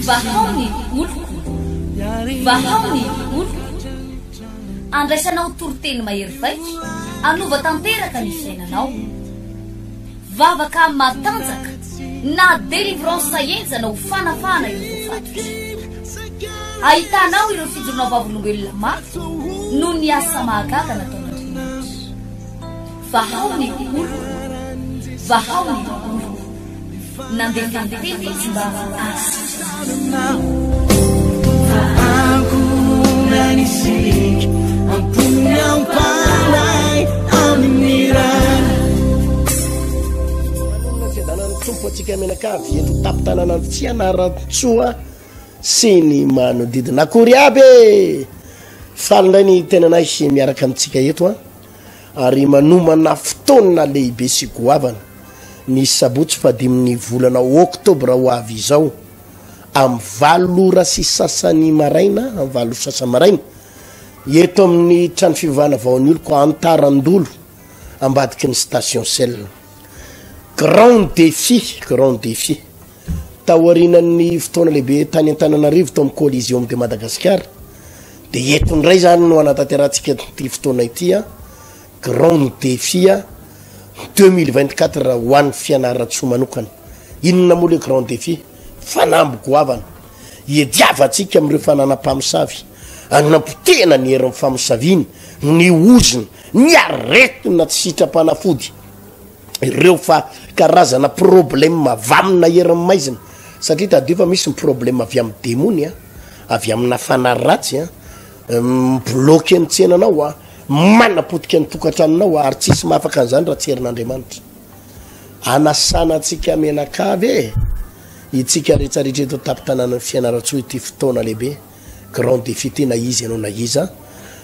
Vahao ny oloko, vahao ny oloko. Andraisanao toriteny mahery vaika, hanova tanteraka ny fiainanao. Vavaka matanjaka na délivrance henjana ho fanafahana ireo voafatotra. Ahitanao ireo fijoroana vavolombelona mafy noho ny asa mahagaga nataon'Andriamanitra. Vahao ny oloko, vahao ny oloko. Nandefa ny teny izy mba hahasitrana. Manonona fiadanan'ny Tompo antsika mianakavy eto tampon-tanàna Fianarantsoa sy ny manodidina. Akory aby e! Faly indray ny tenanay miaraka amintsika eto an. Ary manomana fotoana lehibe sy goavana ny sabotsy fahadimin'ny volana oktobra ho avy izao amin'ny 8h30 maraina, amin'ny 8h30 maraina, eto amin'ny trano fivavahana Vaonioloko Antarandolo ambadiky ny station Shell. Grand défi, grand défi. Taorian'ny fotoana lehibe tany Antananarivo tao amin'ny Coliseum de Madagascar dia eto indray izany no hanatanterahantsika ity fotoana ity a, Grand Défi 2024 ho an'ny Fianarantsoa manokana. Inona moa ilay Grand Défi? Fanamby goavana iadiavantsika amin'ireo fananam-pamosavy, hanampotehana ny herin'ny famosaviana, ny ozona, ny aretina tsy sitram-panafody. ireo fa karazana problème avy amina herin'ny maizina satria tadidio fa misy ny problème avy amin'ny demony a, avy amina fanahy ratsy a, mi-bloquer ny tsenanao a, manapotika ny tokantranonao a, ary tsisy mahafaka an'izany raha tsy herin'Andriamanitra. Anasana antsika mianakavy e, itsika rehetrarehetra eto an-tampon-tanànan'i Fianarantsoa ity fotoana lehibe. Grand défi ty na iza ianao na iza.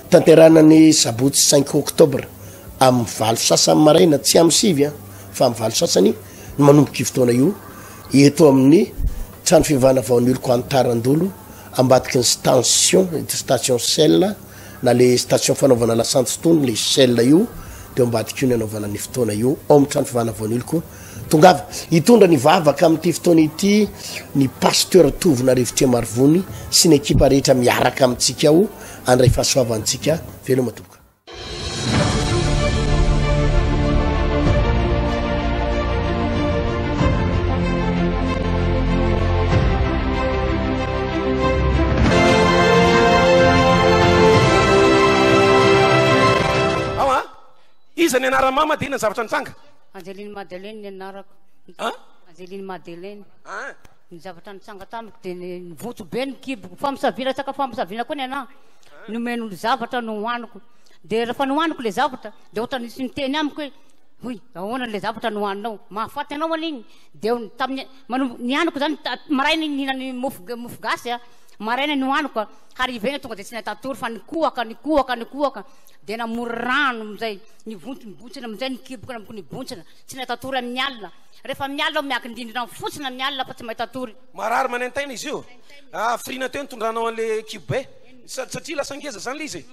Tanterahina ny sabotsy cinq octobre amin'ny valo sasany maraina, tsy amin'ny sivy an, fa amin'ny valo sasany no manomboka io fotoana io eto amin'ny trano fivavahana Vaonioloko Antarandolo ambadiky ny station, station Shell na le station fanaovana lasantsy tony le Shell io, de eo ambadika io ny anaovana ny fotoana io ao amin'ny trano fivavahana Vaonioloko. Tongava hitondra ny vavaka amin'ity fotoana ity ny Pasteur Tovonarivo Triamarivony sy ny ekipa rehetra miaraka amintsika ao handray fahasoavantsika. Veloma tompoko. Ao a! Iza ny anaran'i mama dia inona ny zavatra nitranga? Angeline Madeleine ny anarako. An? Angeline Madeleine. An? Ny zavatra nitranga tamiko dia nivotso be ny kiboko. Famosaviana resaka famosaviana koa ny anah. Nomen'olo zavatra nohaniko. Dia rehefa nohaniko ilay zavatra dia ohatran'ny nisy niteny amiko hoe hoy ahoana ilay zavatra nohaninao? Mahafaty anao anie iny. Dia tamin'ny manomboka nihaniko zany maraina iny nihinana mofo mofo gasy a. Maraina nohaniko a, hariva iny tonga dia tsy nahita tory fa nikohaka nikohaka nikohaka dia namory rano amin'izay. Nivonto nibontsina amin'izay ny kiboko namako nibontsina, tsy nahita tory amin'ny alina. Rehefa amin'ny alina aho miankin-drindrina fotsiny amin'ny alina fa tsy mahita tory. Marary manaintaina izy io. Hafiriana teo nitondranao an'ilay kibo be? Satria lasa ngeza izany ilay izy e?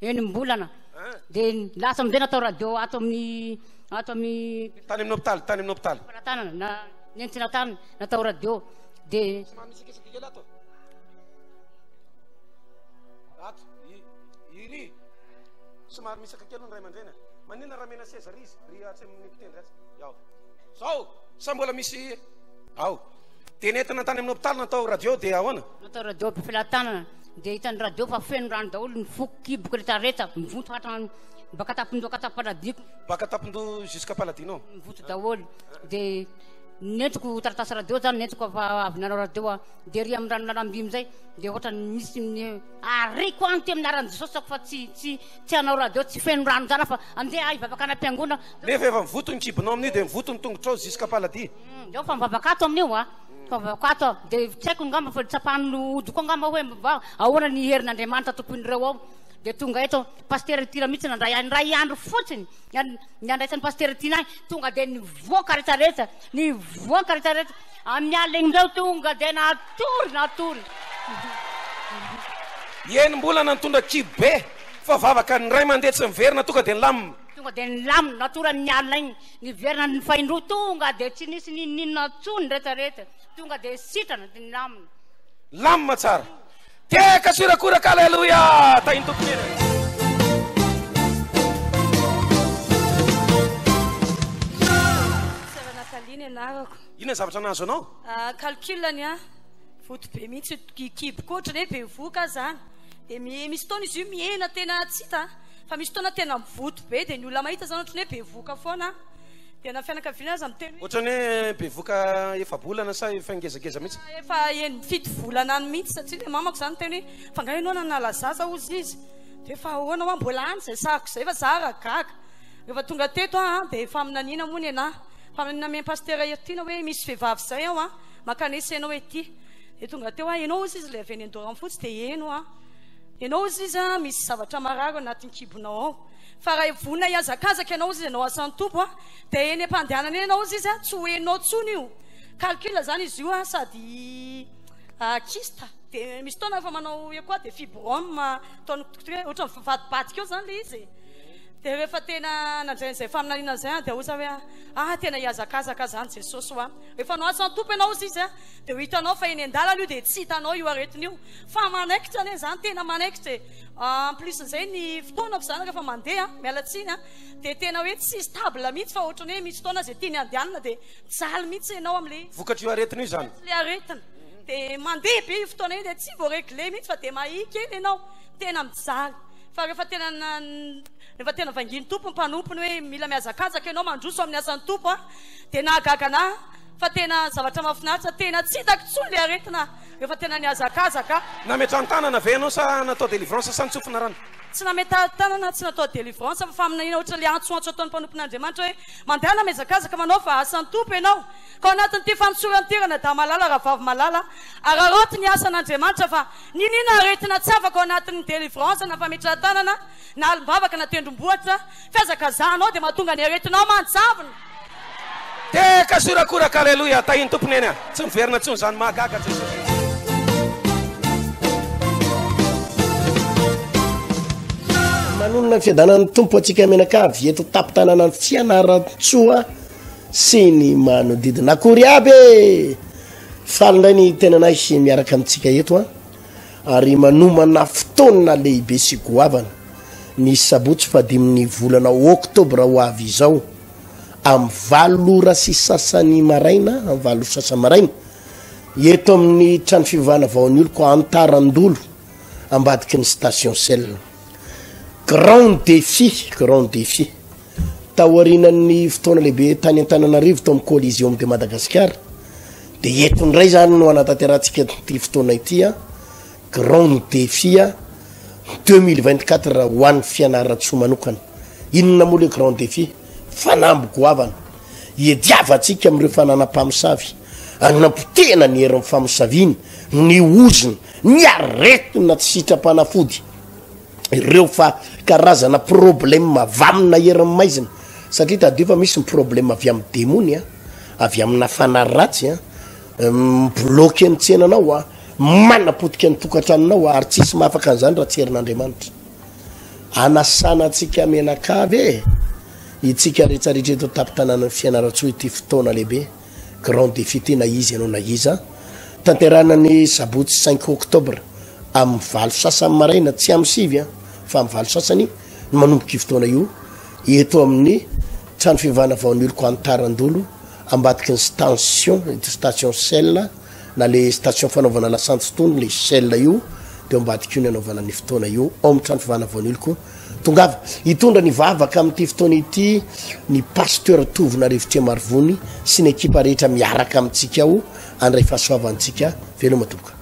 Enim-bolana. Dia lasa amin'izay natao radio ato amin'ny ato amin'ny. Tany amin'ny hopitaly, tany amin'ny hopitaly. Fanatanana na nentina tany natao radio dia. Somary misekeseka kely ato. Ato, iry. Somary misaka kely ny ray aman-dreny a. Maninona raha mena seza ry izy, ry atsy amin'ny mpitendry atsy. Ao. Zao, sa mbola misy ao. Dia nentina tany amin'ny hopitaly natao radio dia ahoana? Natao radio befelatanana dia hitan'ny radio fa feno rano daholo ny foko, kiboko retraretra, mivonto hatrany baka tampon-doha ka hatrampaladiako. Baka tampon-doha jusqu'à paladinao. Mivonto daholo. Dia nentiko taratasy radio zany nentiko fa avy nanao radio aho. Dia ery amin'ny rano lalam-by amin'izay dia ohatran'ny misy ny Ariko any ty amin'ny anaran'i Jesosy ako fa tsy tsy tsy hanao radio tsy feno rano zany fa andeha aho hivavaka any am-piangonana. Nefa efa mivoto ny kibonao amin'io dia mivoto ny tongotrao jusqu'à paladia. Zao fa mivavaka ato amin'io a, fa mivavaka ato aho dia tsy haiko ngamba fa tsapan'ny ody koa ngamba hoe mba ahoana ny herin'Andriamanitra tompoin'ireo ao dia tonga eto Pasitera Tiana mihitsy nandray ahy indray andro fotsiny ny andraisan'ny Pasitera Tiana ahy tonga dia nivoaka retraretra nivoaka retraretra Amin'ny alina iny indray tonga dia natory, natory. Enim-bolana nitondra kibo be fa vavaka ny ray mandeha tsy miverina tonga dia nilamina. Tonga dia nilamina, natorany ny alina iny, niverina ny faindroa tonga dia tsy nisy n'inon'inona intsony rehetra rehetra, tonga dia sitrana dia nilamina. Lamina tsara. Teka sy horakoraka Aleloia! Tahin'ny Tompo ny heriny. Sœur Nathalie ny anarako. Inona ny zavatra nahazo anao? Ah, calcul ny ahy. Voto be mihitsy io kiboko ohatrany hoe bevohoka aho zany. Dia misy fotoana izy io mihena tena tsy hita fa misy fotoana tena mivoto be dia ny olona mahita zany ohatrany hoe bevohoka foana aho. Dia na fianakaviana aza miteny hoe. Ohatrany hoe bevohoka efa-bolana sa efa ngezangeza mihitsy? Efa eny fito volana any mihitsy satria ilay mamako zany niteny hoe fa nga ianao nanala zaza hozy izy. Dia fa ahoana hoa mbola any izay sariko izay fa za ara gaga. Rehefa tonga teto aho dia faminaniana moa ny anahy. Faminaniana amen'i Pasitera Heritiana hoe misy vehivavy izay ao an, mankanesa ianao ety. Dia tonga teo aho, ianao hozy izy ilay avy eny Andoharanofotsy dia eny hoa. Ianao hozy izy an, misy zavatra marary ao anatin'ny kibonao ao. Fa raha vonona hihazakazaka ianao hozy izy hanao asan'ny Tompo an, dia eny am-pandehanana eny ianao hozy izy an, tsy ho henonao intsony io. Calcul izany izy io an, sady kyste. Dia misy fotoana rehefa manao echo dia fibrome ataon'ny dokotera hoe ohatran'ny mivadibadika eo izany ilay izy e. Dia rehefa tena nandray an'izay faminaniana izay aho dia hoy za hoe ah tena hihazakazaka izany Jesosy hoa. Rehefa hanao asan'ny Tompo ianao hozy izy an, dia ho hitanao fa eny an-dalana io dia tsy hitanao io aretina io. Fa manaikitra anie izany, tena manaikitra e. En plus n'izay ny fotoanako izany rehefa mandeha, miala tsiny an, dia tena hoe tsy stable mihitsy fa ohatran'ny hoe misy fotoana izay tiany handehanana dia mijaly mihitsy ianao amin'ilay izy. Vokatr'io aretina io izany? Vokatr'ilay aretina. Dia mandeha be io fotoana io dia tsy voa-regler mihitsy fa dia mahia kely ianao, tena mijaly. Fa rehefa tena rehefa tena vangian'ny Tompo ny mpanompony hoe mila mihazakazaka ianao mandroso amin'ny asan'ny Tompo an, dia nahagaga anah fa tena zavatra mahafinaritra, tena tsy hitako intsony ilay aretina rehefa tena nihazakazaka. Nametran-tanana ve ianao sa natao délivrance sa nitsofina rano? Tsy nametrahan-tanana, tsy natao délivrance fa faminaniana ohatra ilay antsoantso ataon'ny mpanompon'Andriamanitra hoe mandehana mihazakazaka manao fa asan'ny Tompo ianao. Ka ao anatin'ity fanosorana ity ranadahy malala, rahavavy malala, araraoty ny asan'Andriamanitra fa Niniana aretina tsy afaka ao anatin'ny délivrance na fametrahan-tanana na alim-bavaka na tendrombohitra, fihazakazahanao dia mahatonga ny aretinao manjavona. Teka sy horakoraka Aleloia tahin'ny Tompo Neny a! Tsy miverina intsony izany mahagaga Jesosy. Manonona ny fiadanan'ny Tompo antsika mianakavy eto tampon-tanànan'i Fianarantsoa sy ny manodidina. Akory aby e! Faly indray ny tenanay miaraka amintsika eto an, ary manomana fotoana lehibe sy goavana ny sabotsy fahadimin'ny volana oktobra ho avy izao amin'ny 8h30 maraina, amin'ny 8h30 maraina, eto amin'ny trano fivavahana Vaonioloko Antarandolo ambadiky ny station Shell. Grand défi, grand défi. Taorianan'ny fotoana lehibe tany Antananarivo tao amin'ny Coliseum de Madagascar dia eto indray izany no hanatanterahantsika ity fotoana ity a, Grand Défi 2024 ho an'ny Fianarantsoa manokana. Inona moa ilay Grand Défi? Fanamby goavana iadiavantsika amin'ireo fananam-pamosavy, hanampotehana ny herin'ny famosaviana, ny ozona, ny aretina tsy sitram-panafody. ireo fa karazana problème avy amina herin'ny maizina satria tadidio fa misy ny problème avy amin'ny demony a, avy amina fanahy ratsy a, mi-bloquer ny tsenanao a, manapotika ny tokantranonao a, ary tsisy mahafaka an'izany raha tsy herin'Andriamanitra. Anasana antsika mianakavy e, itsika rehetrarehetra eto an-tampon-tanànan'i Fianarantsoa ity fotoana lehibe. Grand défi ity na iza ianao na iza. Tanterahina ny sabotsy cinq octobre amin'ny valo sasany maraina, tsy amin'ny sivy an, fa amin'ny valo sasany no manomboka io fotoana io eto amin'ny trano fivavahana Vaonioloko Antarandolo ambadiky ny station, station Shell na le station fanaovana lasantsy tony le Shell io, de eo ambadika io ny anaovana ny fotoana io ao amin'ny trano fivavahana Vaonioloko. Tongava hitondra ny vavaka amin'ity fotoana ity ny Pasteur Tovonarivo Triamarivony sy ny ekipa rehetra miaraka amintsika ao handray fahasoavantsika. Veloma tompoko.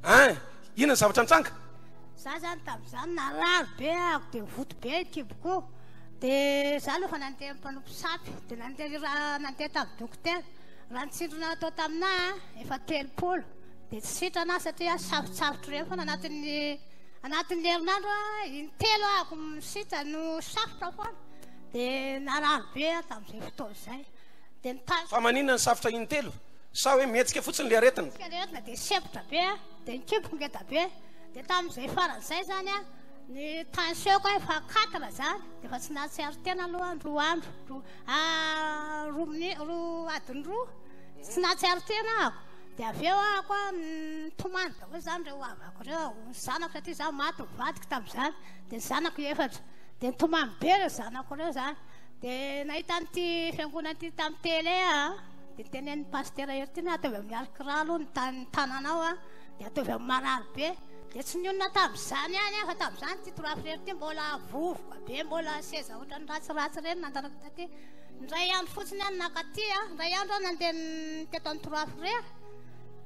Ein! Inona ny zavatra nitranga? Za zany tamin'izany narary be ahako de nivoto be ny kiboko de za aloha efa nandeha amin'ny mpanompo sampy de nandeha raha nandeha tamin'ny dokotera raha ny tsindrona natao taminah efa 30 de tsy sitrana aho satria sarotsarotro ireny foana anatin'ny Anatin'ny herinandro aho, intelo aho misita no safotra foana. Dia narary be aho tamin'izay fotoana izay. Dia nitady. Fa maninona ny safotra intelo? Sa hoe mihetsika fotsiny ilay aretina? Mihetsika ilay aretina dia sempotra be aho, dia ny kiboko ngeda be. Dia tamin'izay farany izay izany aho, ny tension-ko efa quatre izany, dia efa tsy nahatsiaro tena aloha aho, roa andro, roa, roa mini-, roa, adiny roa, tsy nahatsiaro tena aho. Dia avy eo aho koa nitomany daholo izany ireo havako ireo, ny zanako satria izaho maty ny vadiko tamin'izany, dia ny zanako efatra. Dia nitomany be ireo zanako ireo izany. Dia nahita an'ity fiangonana ity tamin'ny télé aho, dia nitenenin'ny pasitera Hery ity hoe ataovy amin'ny alikra aloha ny tany ny tananao an, dia ataovy amin'ny marary be. Dia tsy nionona tamin'izany ihany aho fa tamin'izany ity trois frères ity mbola vovoka be, mbola seza ohatran'ny ratsiratsy ireny nandanako taty. Indray andro fotsiny aho nankaty an, indray andro aho nandeha teto amin'ny Trois Frères,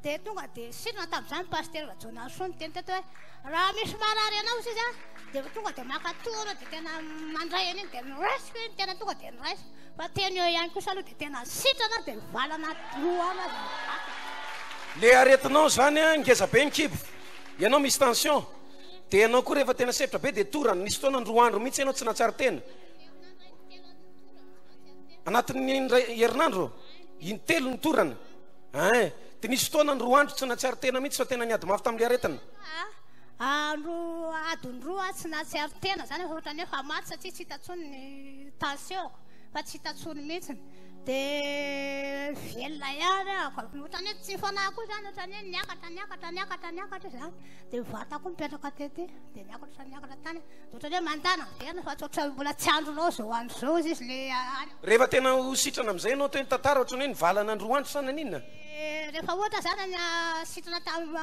dia tonga dia sitrana tamin'izany Pasitera Rajaonarisoa niteny teto hoe raha misy marary anao hozy izy an, dia tonga dia maka tour dia tena mandray an'iny dia noraisiko iny, tena tonga dia noraisiko. Fa teny eo ihany kosa aloha dia tena sitrana dia nivalana roa andro aza nivaka. Le aretinao zany an, ngeza be ny kibo, ianao misy tension, dia ianao koa rehefa tena sempotra be dia torana, nisy fotoana ny roa andro mihitsy ianao tsy nahatsiaro tena. Anatin'ny indray herinandro, intelo ny torana. Ein, dia nisy fotoana ny roa andro tsy nahatsiaro tena mihitsy fa tena niady mafy tamin'ilay aretina. Andro adiny roa aho tsy nahatsiaro tena zany ohatran'ny hoe efa maty satria tsy hita intsony ny tension-ko fa tsy hita intsony mihitsy. Dia velona ihany aho, ohatran'ny hoe tsy fanahy koa zany, ohatran'ny hoe niakatra niakatra niakatra niakatra izany. Dia ny vatako mipetraka tety, dia niakatra niakatra tany. Ohatran'ny hoe mandana miverina fa tsy ohatran'ny mbola tsy andronao izao andro izao izy izy le any. Rehefa tena ho sitrana amin'izay ianao teo ny tantara ohatran'ny hoe nivalana andro andro sa naninona? Rehefa ohatra zany na sitrana tam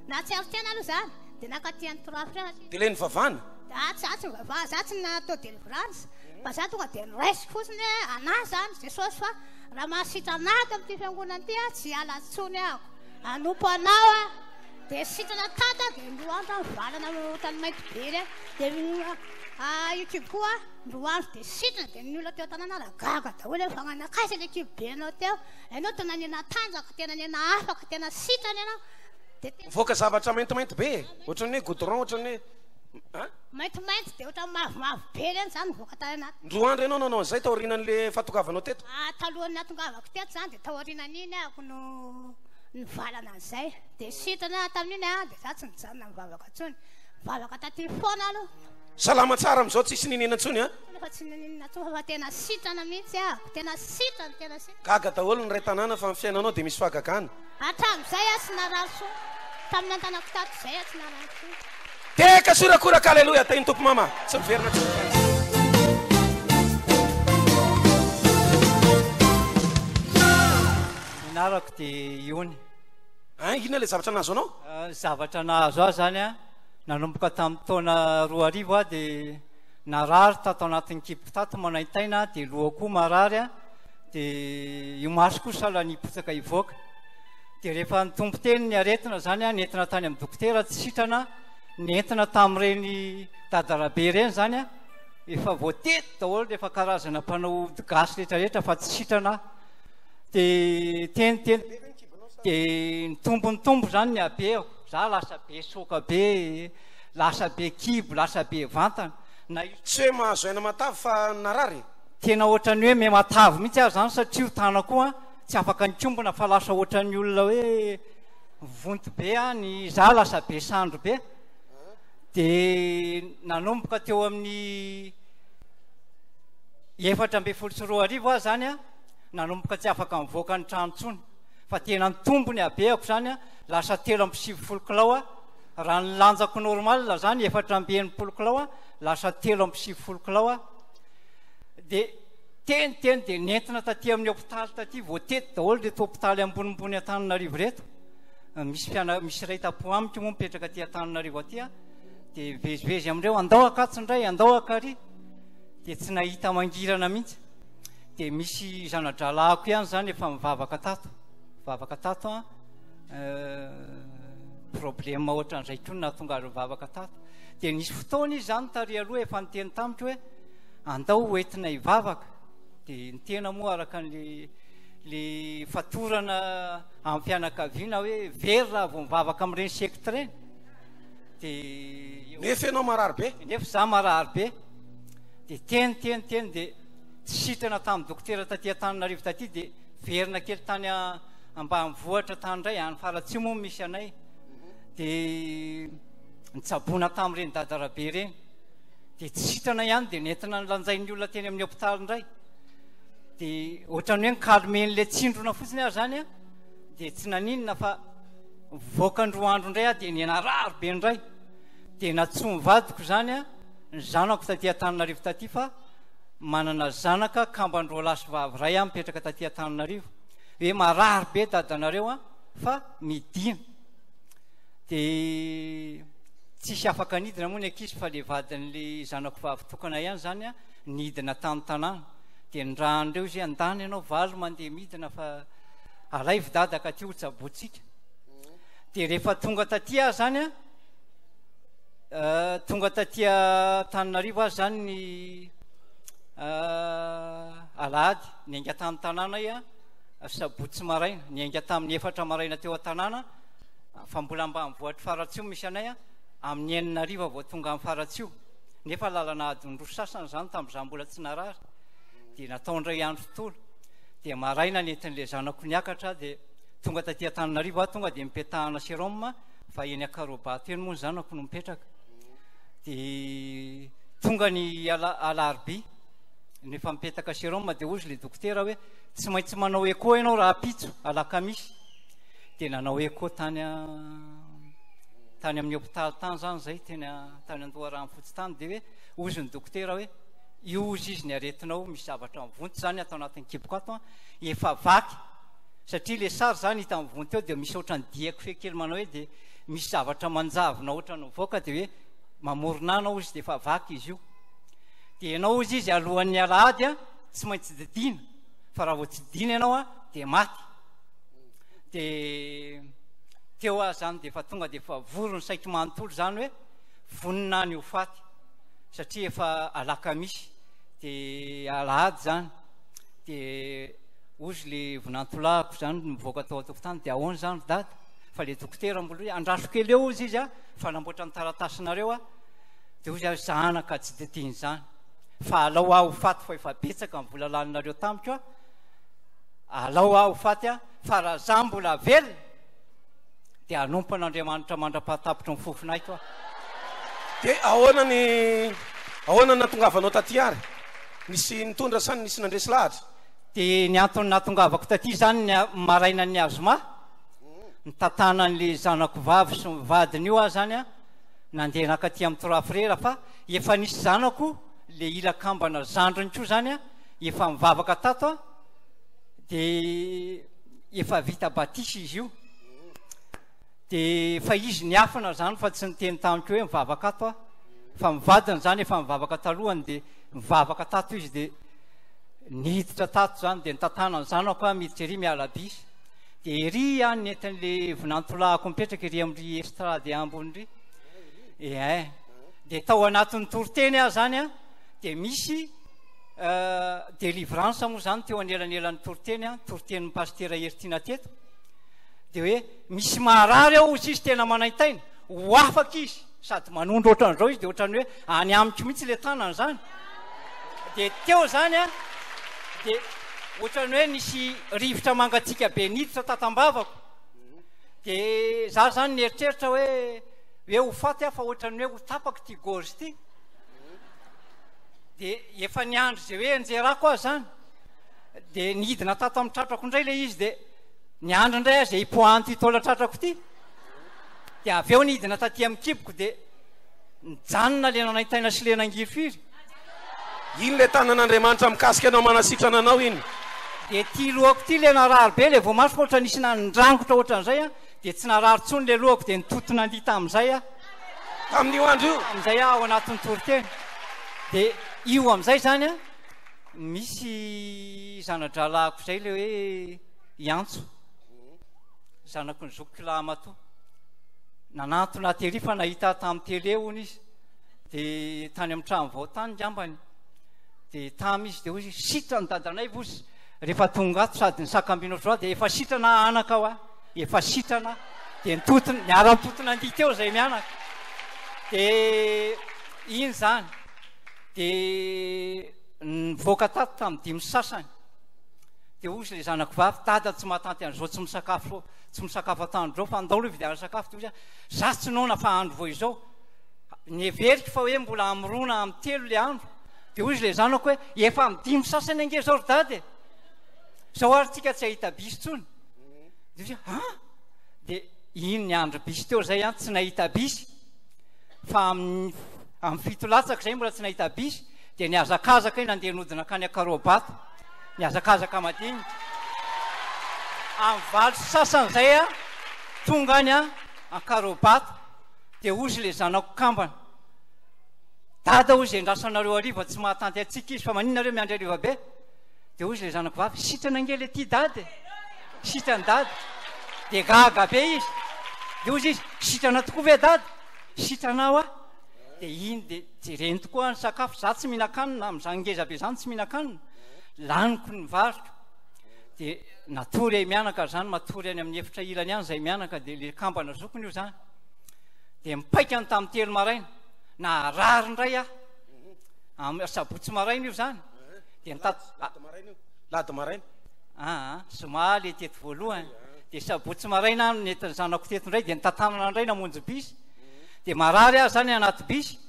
nahatsiaro tena aloha zany dia nankaty an'i Trois Frères. Dia ilay nivavahana? Za tsy za tsy nivavaha, za tsy natao délivrance fa za tonga dia noraisiko fotsiny hoe anah zany Jesosy fa raha mahasitrana ahy ato amin'ity fiangonana ity aho tsy hiala intsony aho, hanompo anao aho. Dia sitrana tata dia roa andro aho mivalana ohatran'ny mainty be ireny. Dia io kibo koa roa andro dia sitrana dia ny olona teo an-tanàna ary gaga daholo hoe fa nankaiza ilay kibo be anao teo? Ianao tena nena tanjaka, tena nena afaka, tena sitrana ianao. Dia tena Mivoaka zavatra maintimainty be e, ohatran'ny hoe goudron, ohatran'ny hoe an? Maintimainty dia ohatran'ny mavomavo be ireny izany mivoaka tany anaty. Roa andro ianao nanao an'izay taorianan'ilay fahatongavanao teto? Ah, talohan'ny nahatongavako teto izany dia taorianan'iny ahako no nivalana an'izay. Dia sitrana aho tamin'iny an, dia za tsy nijanona nivavaka intsony. Nivavaka taty foana aloha. Salama tsara amin'izao tsisy niniana intsony an. Efa tsy niniana intsony fa tena sitrana mihitsy aho, tena sitrana, tena sitrana. Gaga daholo ny iray tanàna fa ny fiainanao dia misy fahagagana. Hatramin'izay aho tsy narary intsony. Tamin'ny nantanako tato izay aho tsy narary intsony. Teka sy horakoraka Aleloia tahin'ny Tompo mama tsy miverina intsony izany. Ny anarako dia Iony. Hein, inona ilay zavatra nahazo anao? Ny zavatra nahazo ahy izany an, nanomboka tamin'ny taona 2000 aho dia narary tato anatin'ny kiboko tato, manaintaina dia lohako koa marary an, dia io maso koa sahala nipotsaka hivoaka. Dia rehefa nitombo teny ny aretina izany an, nentina tany amin'ny dokotera tsy sitrana, nentina tamin'ireny dadarabe ireny izany an, efa voatety daholo rehefa karazana mpanao ody gasy rehetra rehetra fa tsy sitrana aho. Dia teny teny dia nitombo nitombo izany ny habehako, za lasa be soka be, lasa be kibo, lasa be vantana, na io. Tsy hoe mahazo aina matavy fa narary e? Tena ohatran'ny hoe miha-matavy mihitsy aho izany satria io tanako io an, tsy afaka nikombona fa lasa ohatran'ny olona hoe vonto be aho, ny za lasa be sandry be. Dia nanomboka teo amin'ny 2014 aho izany an, nanomboka tsy afaka nivoaka ny trano intsony fa tena nitombo ny habehako izany an, lasa 93 kilao aho, raha ny lanjako normal izany 64 kilao aho, lasa 93 kilao aho, dia teny teny dia nentina taty amin'ny hopitaly taty, voatety daholo ireto hopitaly ambonimbony Antananarivo ireto, misy fiana-, misy iray tampo amiko moa mipetraka aty Antananarivo aty an, dia mivezivezy amin'ireo, andao Ankatso indray, andao Ankary, dia tsy nahita mangirana mihitsy. Dia misy zana-drahalahiko ihany izany efa mivavaka tato, mivavaka tato an, problème ohatran'izay koa no nahatonga azy mivavaka tato. Dia nisy fotoana izy izany tary aloha efa niteny tamiko hoe andao ho entina hivavaka. Dia ny tena moa araka ny le fatorana amin'ny fianakaviana hoe very raha vao mivavaka amin'ireny secte ireny. De Nefa ianao marary be. Nefa za marary be. De teny teny teny de tsy sitrana tamin'ny dokotera taty Antananarivo taty de verina kely tany ambanivohitra tany indray, any Faratsiho moa misy anay. De nitsaboana tamin'ireny dadarabe ireny. De tsy sitrana ihany de nentina nolanjain'ny olona teny amin'ny hopitaly indray. De ohatran'ny hoe nikalmen'ilay tsindrona fotsiny aho zany an, de tsy naninona fa Mivoaka andro andro indray aho dia nianarary be indray. Dia nantsoin'ny vadiko izany an, ny zanako taty Antananarivo taty fa manana zanaka kamban-droalahy sy vavy iray aho mipetraka taty Antananarivo. Hoe marary be dadanareo an, fa midina. Dia tsisy afaka nidina moa ny ankizy fa le vadin'le zanako vavy tokana ihany izany an, nidina tany tanàna. Dia nirahan'ireo izy hoe andany ianao valo mandeha midina fa Alaivo dada ka aty ho tsabointsika. Dia rehefa tonga taty aho zany an, tonga taty Antananarivo aho zany ny alahady, niainga tany tanàna aho sabotsy maraina, niainga tamin'ny efatra maraina teo an-tanàna, fa mbola ambanivohitr'i Faratsiho misy anay an, amin'ny enina hariva vao tonga any Faratsiho, nefa lalana adiny roa sasany zany tamin'izaho mbola tsy narary, dia natao indray andro tontolo. Dia maraina nentin'ilay zanako niakatra aho dia tonga taty Antananarivo aho, tonga dia nipetahana sérum fa eny Ankarobato eny moa ny zanako no mipetraka. Dia tonga ny alarobia, rehefa mipetaka sérum dia hozy ilay dokotera hoe tsy maintsy manao écho ianao rahampitso alakamisy. Dia nanao écho tany tany amin'ny hopitaly tany izany izay, teny tany Andoharanofotsy tany, dia hoe hozy ny dokotera hoe Io hozy izy ny aretinao, misy zavatra mivonto zany ato anatin'ny kiboko ato an, efa vaky, satria le sary zany hita mivonto eo dia misy ohatran'ny dia kofehy kely manao hoe dia misy zavatra manjavona ohatran'ny mivoaka dia hoe mamorona anao hozy dia efa vaky izy io. Dia ianao hozy izy alohan'ny alahady an, tsy maintsy didiana, fa raha vao tsy didiana ianao an, dia maty. Dia teo aho zany dia efa tonga dia efa vory ny saiko manontolo zany hoe vonona aho ny ho faty. satria efa alakamisy de alahady zany de ozy le vinantolahako zany mivoaka tao an-tokotany de ahoana zany ry dada fa le dokotera mbola hoe andraso kely eo ozy izy a fa namboatra ny taratasinareo a de ozy aho zanaka tsy de tiany zany fa alao aho ho faty fa efa betsaka ny vola laninareo tamiko a alao aho ho faty a fa raha za mbola velona Dia hanompo an'Andriamanitra mandra-pahatapitry ny fofon'aiko aho. Dia ahoana ny ahoana ny nahatongavanao taty ary? Nisy nitondra sa nisy nandresy lahatra? Dia ny antony nahatongavako taty izany ny marainan'ny azoma, nitantanan'ilay an'ilay zanako vavy sy ny vadiny io aho izany an, nandeha nankaty amin'ny Trois Frères fa efa nisy zanako ilay ila kambana zandriny koa izany an, efa nivavaka tato an, dia efa vita batisa izy io. Dia efa izy niafina izany fa tsy niteny tamiko hoe mivavaka ato aho, fa ny vadiny izany efa nivavaka talohany dia nivavaka tato izy dia niditra tato izany dia nitantana ny zanako aho miditra ery miala bisy dia ery aho nentin'le vinantolahako mipetraka ery amin'ry estrade ambony ry eh dia tao anatin'ny toriteny aho izany an dia misy euh, délivrance moa izany teo anelanelan'ny toriteny an toritenin'ny pasitera Heritiana teto Dia hoe misy maharary ao hozy izy tena manaintaina, ho afaka izy, sady manondro ohatran'izao izy dia ohatran'ny hoe any amiko mihitsy ilay tanana izany. Dia teo izany an, dia ohatran'ny hoe nisy rivotra mangatsiaka be niditra tato am-bavako. Dia za izany nieritreritra hoe hoe ho faty aho fa ohatran'ny hoe ho tapaka ity gorge ity. Dia efa niandry izay hoe anjerako aho izany. Dia nidina tato amin'ny tratrako indray ilay izy dia Niandry indray aho izay hipoahan'ity taolan-tratrako ity, dia avy eo nidina taty amin'ny kiboko dia nijanona ilay nanaintaina sy ilay nangirifiry. Iny ilay tanan'Andriamanitra mikasika anao manasitrana anao iny. Dia ity lohako ity ilay narary be, ilay voamasoko ohatra nisy nandrangotra ohatran'izay an, dia tsy narary intsony ilay lohako dia nitoto nandihy tamin'izay aho. Tamin'io andro io? Tamin'izay aho ao anatin'ny toriteny. Dia io amin'izay izany an, misy zana-drahalahiko izay ilay hoe Hiantso, zanaky ny zokiko lahimatoa. Nanantona ahy tery fa nahita ahy tamin'ny télé hono izy. Dia tany amin'ny trano vao tany ngambany. Dia tamy izy dia hoy izy, sitrany dadanay vozy. Rehefa tonga ato sady nisakambina ohatr'izao dia efa sitrana aho anaka hoa. Efa sitrana aho. Dia nitotona, niara-nitotona andihy teo izay mianaka. Dia iny izany, dia nivoaka tato tamin'ny dimy sy sasany. Dia hoy izy ilay zanako vavy, Dada tsy mahatanty an'izao tsy misakafo, tsy misakafo atoandro izao fa andao aloha hividianana sakafo. Dia hoy izy, za tsy noana fa andro vao izao. Neveriko fa hoe mbola hamorona amin'ny telo ilay andro. Dia hoy izy ilay zanako hoe, efa amin'ny dimy sasany ange izao ry dada e! Izao ary tsika tsy hahita bisy intsony. Dia hoy izy, an! Dia iny ny andro bisy teo izay an, tsy nahita bisy. Fa amin'ny amin'ny fito latsaka izay mbola tsy nahita bisy, dia nihazakazaka iny nandeha nodina hankany Ankaroabato. Nihazakazaka madinika. Amin'ny valo sy sasany izay an, tonga any an, Ankaroabato. Dia hozy ilay zanako kambana, Dada hozy endrasanareo hariva tsy mahatanty antsika izy fa maninona nareo miandry hariva be? Dia hozy ilay zanako vavy, sitrana ange ilay tia dada e! Sitrany dada. Dia gaga be izy. Dia hozy izy, sitrana tokoa ve dada? Sitrana aho ah. Dia iny dia jereny tokoa ny sakafo, za tsy mihinan-kanina, amin'izany ngeza be izany tsy mihinan-kanina. Laniko ny variko. Dia natory ay mianaka izany, matory any amin'ny efitra ilany any izay mianaka, dia ilay kambana zokiny io izany. Dia mipaika ny tamin'ny telo maraina. Naharary indray aho. Amin'ny asabotsy maraina io izany. Dia nitady Lahady maraina io. Lahady maraina. Aa, zoma ilay teto voalohany. Dia sabotsy maraina aho nentin'ny zanako teto indray, dia nitantanana indray namonjy bisy. Dia marary aho izany anaty bisy.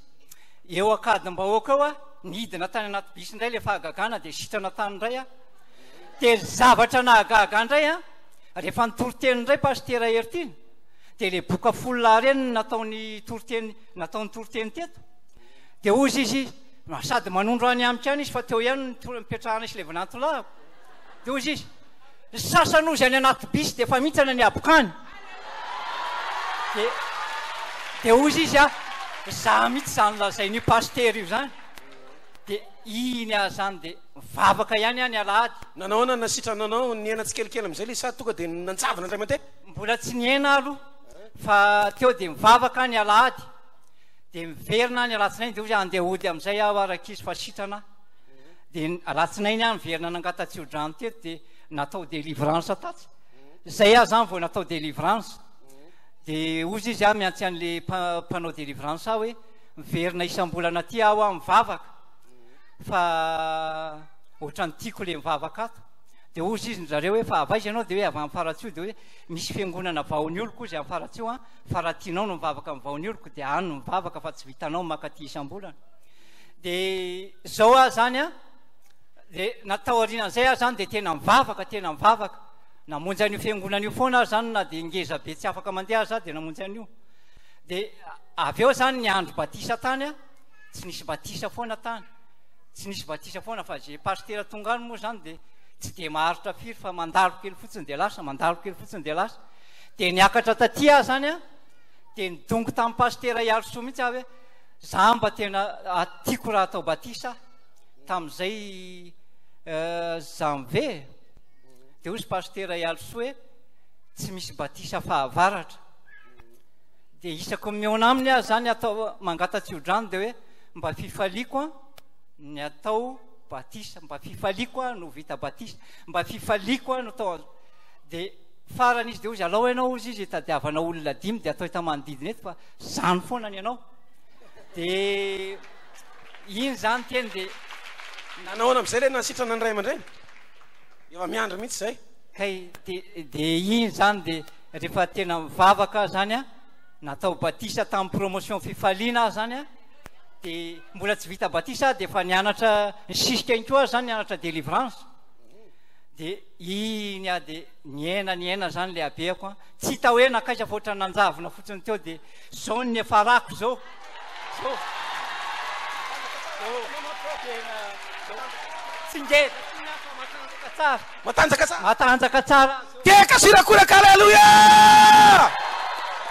Eo Ankadimbahoaka eo aho, nidina tany anaty bisy indray ilay fahagagana, dia sitrana tany indray aho. Dia ny zavatra nahagaga ahy indray an, rehefa nitory teny indray Pasitera Heritiana, dia ilay boka folo lahy ireny no nataony toriteny, nataony toriteny teto. Dia hoy izy, sady manondro any amiko ihany izy fa teo ihany no nipetrahana sy ilay vinantolahiko. Dia hoy izy, ny sasany hozy any anaty bisy dia efa mihintsana ny habokany. Dia, dia hoy izy, ah, za mihitsy izany lazain'io pasitera io izany. Dia iny aho izany dia mivavaka ihany aho ny alahady. Nanao ahoana ny nasitrana anao? Nihena tsikelikely amin'izay ilay izy sa tonga dia nanjavona indray mandeha? Mbola tsy nihena aloha fa teo dia mivavaka aho ny alahady. Dia miverina aho ny alatsinainy dia hoy izy andeha hody amin'izay aho ary ankizy fa sitrana aho. Dia ny alatsinainy aho niverina nangata-tsiodrano teto dia natao délivrance tatsy. Zay aho zany vao natao délivrance. Dia hozy izy aho miantsy an'le mpanao délivrance aho hoe miverina isam-bolana aty aho aho mivavaka fa ohatran'ny tiako le mivavaka ato. Dia hozy izy zareo hoe fa avy aiza ianao? Dia hoe avy any Faratsiho. Dia hoe misy fiangonana Vahonioloko hozy any Faratsiho an, fa raha tianao no mivavaka amin'ny Vahonioloko dia any no mivavaka fa tsy vitanao maka aty isam-bolana. Dia zao aho zany an, dia na taorian'izay aho zany dia tena mivavaka, tena mivavaka. Namonjy an'io fiangonana io foana aho zany na dia ngeza be tsy afaka mandeha aza aho dia namonjy an'io. Dia avy eo zany ny andro batisa tany an, tsy nisy batisa foana tany. Tsy nisy batisa foana fa ze pasitera tonga any moa zany dia tsy dia maharitra firy fa mandalo kely fotsiny dia lasa, mandalo kely fotsiny dia lasa. Dia niakatra taty aho zany an, dia nidongy tamin'ny pasitera Iarisoa mihitsy aho hoe za mba tena tiako raha atao batisa aho. Tamin'izay janvier, dia hoy izy pasitera Iarisoa hoe tsy misy batisa fahavaratra. Dia isaky ny mihaona aminy aho zany atao mangata-tsiodrano dia hoe mba fifaliako an ny atao batisa, mba fifaliako aho no vita batisa, mba fifaliako aho no atao. Dia farany izy dia hoy izy alao ianao hozy izy hitadiavana olona dimy dia atao hita manodidina eto fa zany foana ny anao. Dia iny zany teny dia Nanao ahoana amin'izay ilay nahasitrana ny ray aman-dreny? Efa miandry mihitsy izay. Kay dia dia iny zany dia rehefa tena mivavaka aho zany an, natao batisa tamin'ny promotion fifaliana aho zany an, dia mbola tsy vita batisa aho dia efa nianatra nisisika ihany koa aho zany nianatra délivrance. Dia iny aho dia nihena nihena zany ilay habehako an, tsy hita hoe nankaiza fa ohatran'ny nanjavona fotsiny teo dia zao ny niafarako zao. Zao. Zao. Tena tsy ngeza intsony aho fa matanjaka tsara. Matanjaka tsara. Matanjaka tsara aho zao. Teka sy rakoraka Alléluia!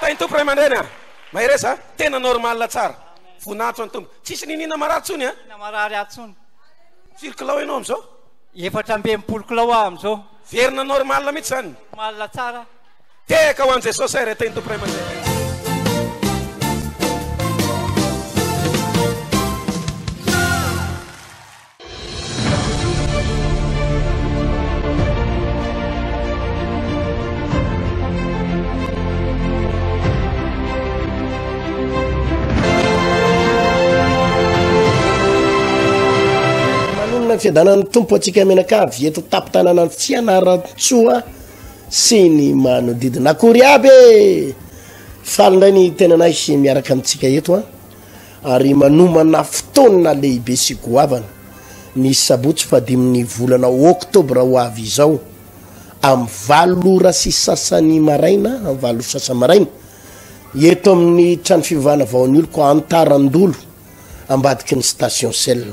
Tahin'ny Tompo ray aman-dreny a! Mahereza a! Tena normal tsara. Voninahitra ho an'ny Tompo. Tsisy niniana marary tsony a! Niniana marary aho tsony. Firy kilao ianao amin'izao? 64 kilao aho amin'izao. Verina normal mihitsy izany. Normal tsara. Tehaka ho an'i Jesosy ary atao ny Tompo Ray aman-dreny. fiadanan'ny Tompo antsika mianakavy eto tampon-tanànan'i Fianarantsoa sy ny manodidina. Akory aby e! Faly indray ny tenanay miaraka amintsika eto an, ary manomana fotoana lehibe sy goavana ny sabotsy fahadimin'ny volana oktobra ho avy izao amin'ny valo ora sy sasany maraina, amin'ny valo ora sy sasany maraina, eto amin'ny trano fivavahana Vaon'ny Oloko Antarandolo ambadiky ny station Shell.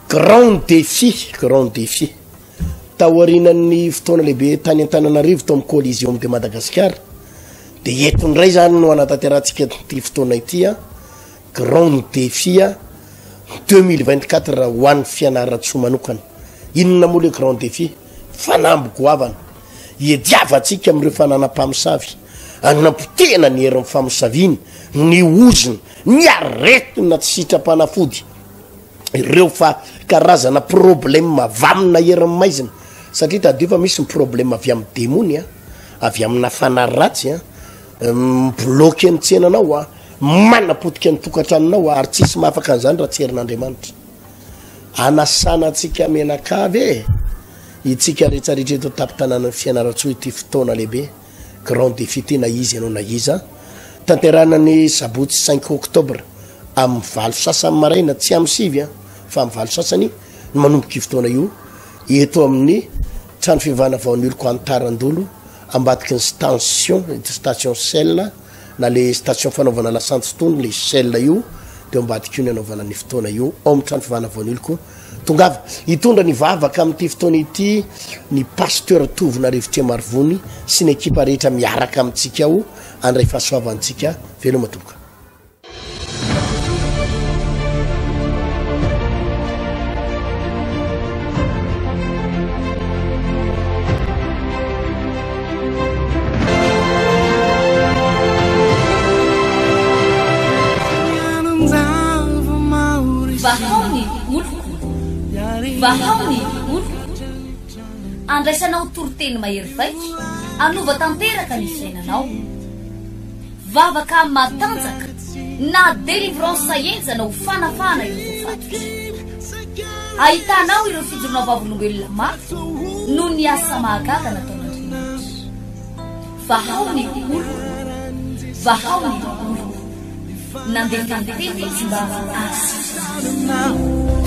Grand défi, grand défi. Taorianan'ny fotoana lehibe tany Antananarivo tao amin'ny Coliseum de Madagascar dia eto indray izany no hanatanterahantsika ity fotoana ity a, grand défi a 2024 ho an'ny Fianarantsoa manokana. Inona moa le grand défi? Fanamby goavana iadiavantsika amin'ireo fananam-pamosavy, anampotehana ny herin'ny famosaviana, ny ozona, ny aretina tsy sitram-panafody. ireo fa karazana problème avy amina herin'ny maizina satria tadidio fa misy ny problème avy amin'ny demony a, avy amina fanahy ratsy a, mi-bloquer ny tsenanao a, manapotika ny tokantranonao a, ary tsisy mahafaka an'izany raha tsy herin'Andriamanitra. Anasana antsika mianakavy e, itsika rehetrarehetra eto an-tampon-tanànan'i Fianarantsoa ity fotoana lehibe. Grand défi ty na iza ianao na iza. Tanterahina ny sabotsy cinq octobre amin'ny valo sasany maraina, tsy amin'ny sivy an, fa amin'ny valo sasany no manomboka io fotoana io eto amin'ny trano fivavahana Vaonioloko Antarandolo ambadiky ny station, station Shell na le station fanaovana lasantsy tony le Shell io, de ambadika io ny anaovana ny fotoana io ao amin'ny trano fivavahana Vaonioloko. Tongava hitondra ny vavaka amin'ity fotoana ity ny Pasteur Tovonarivo Triamarivony sy ny ekipa rehetra miaraka amintsika ao handray fahasoavantsika. Veloma tompoko. Vahao ny oloko, vahao ny oloko. Andraisanao toriteny mahery vaika, hanova tanteraka ny fiainanao. Vavaka matanjaka na délivrance henjana ho fanafahana ireo voafatotra. Ahitanao ireo fijoroana vavolombelona mafy noho ny asa mahagaga nataon'Andriamanitra. Vahao ny oloko, vahao ny oloko. Nandeha tany teny izy mba hahasitrana.